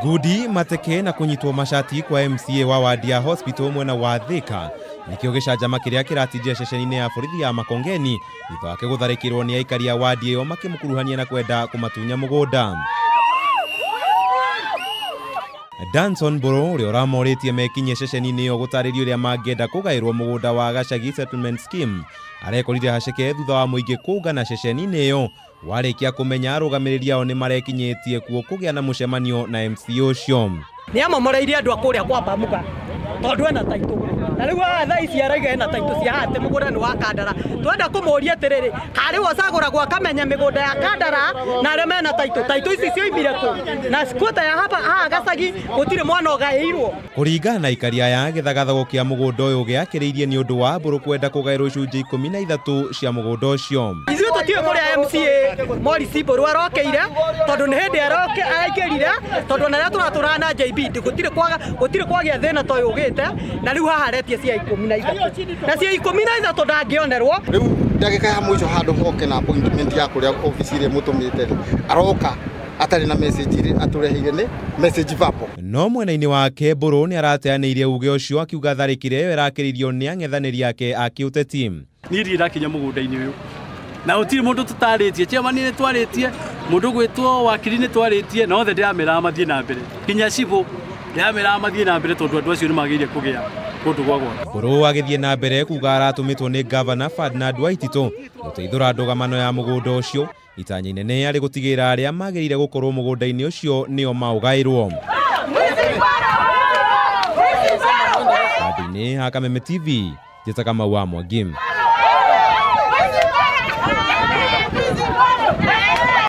Ngudi mateke na kunyitwo mashati kwa MCA wa wadi ya hospital mwena wa Thika nikio gicanjama kiria kiratindire ceceni-inĩ ya borithi ya Makongeni thutha wake gutharikirwo ni aikari a wadi iyo makimukuruhania na kwenda kumatunya mugunda. Danson Mburu uria uramoritie mekinye ceceni-inĩ iyo gutariria uria mangĩenda kugairwo mugunda wa Gachagi Settlement Scheme arekorire haceke thutha wa muingi kungana ceceni-inĩ iyo warikia kumenya arugamiriri ao ni marekinyitie kuo kugia na mucemanio na MC ucio. Ni amomoreirie andu a kuria kwa Bamuga tondu ena taitũ na riu thaa ici araiga ena taitũ cia haha ati mugunda ni wa Kandara. Twenda kumuria atiriri kari we ucaguragwo akamenya migunda ya Kandara na aria mena taitũ taitũ ici cioimire kũ na squatter ya hapa haha Gachagi gutiri mwana ugaĩirwo. Kuringana na aikari aya gĩthagathago kĩa mũgũnda ũyũ gĩakĩrĩirie nĩ ũndũ wa Mburu kwenda kũgaĩrwo icunjĩ 13 cia mũgũnda ũcio. Ithuĩ tũtiũĩ kũrĩa MCA Morris Mburu arokeire tondũ nĩ hĩndĩ araingĩrire tondũ ona rĩrĩa tũratũraga na JB gũtirĩ kwagĩa thĩna ta ũyũ ũgĩte na rĩu haha aretia cia 13 na cia 13 ndangĩonerwo. Rĩu ndagĩka ya mũico handũ hoke na appointment ya kũrĩa obici ĩrĩa mũtũmĩte rĩ aroka atarĩ na message rĩ atũreheire nĩ message vapo. No mwena-inĩ wake Mburu nĩ arateanĩirie uge ũcio akiuga tharĩkĩro ĩyo ĩrakĩrĩirio nĩ ang'ethanĩri ake a kĩũteti. Niĩ ndirĩ ndakinya mũgũnda-inĩ ũyũ na gũtirĩ mũndũ tũtarĩtie, chairman nĩ twarĩtie, mũndũ gwĩtwo wakiri nĩ twarĩtie, na othe ndĩrameraga mathiĩ na mbere nginya cibũ ndĩrameraga mathiĩ na mbere tondũ andũ acio nĩ magĩrĩire kũgĩa kũndũ gwa gwaka. Mburu agĩthiĩ na mbere kuga aratũmĩtwo nĩ Gavana Ferdinand Waititu gũteithũra ndũgamano ya mũgũnda ũcio itanya inene arĩ gũtigĩrĩra arĩa magĩrĩire gũkorwo mũgũnda-inĩ ũcio nĩo maũgaĩrwo. Handũ-inĩ ha Kameme TV, njĩtaga Kamau wa Mwangi.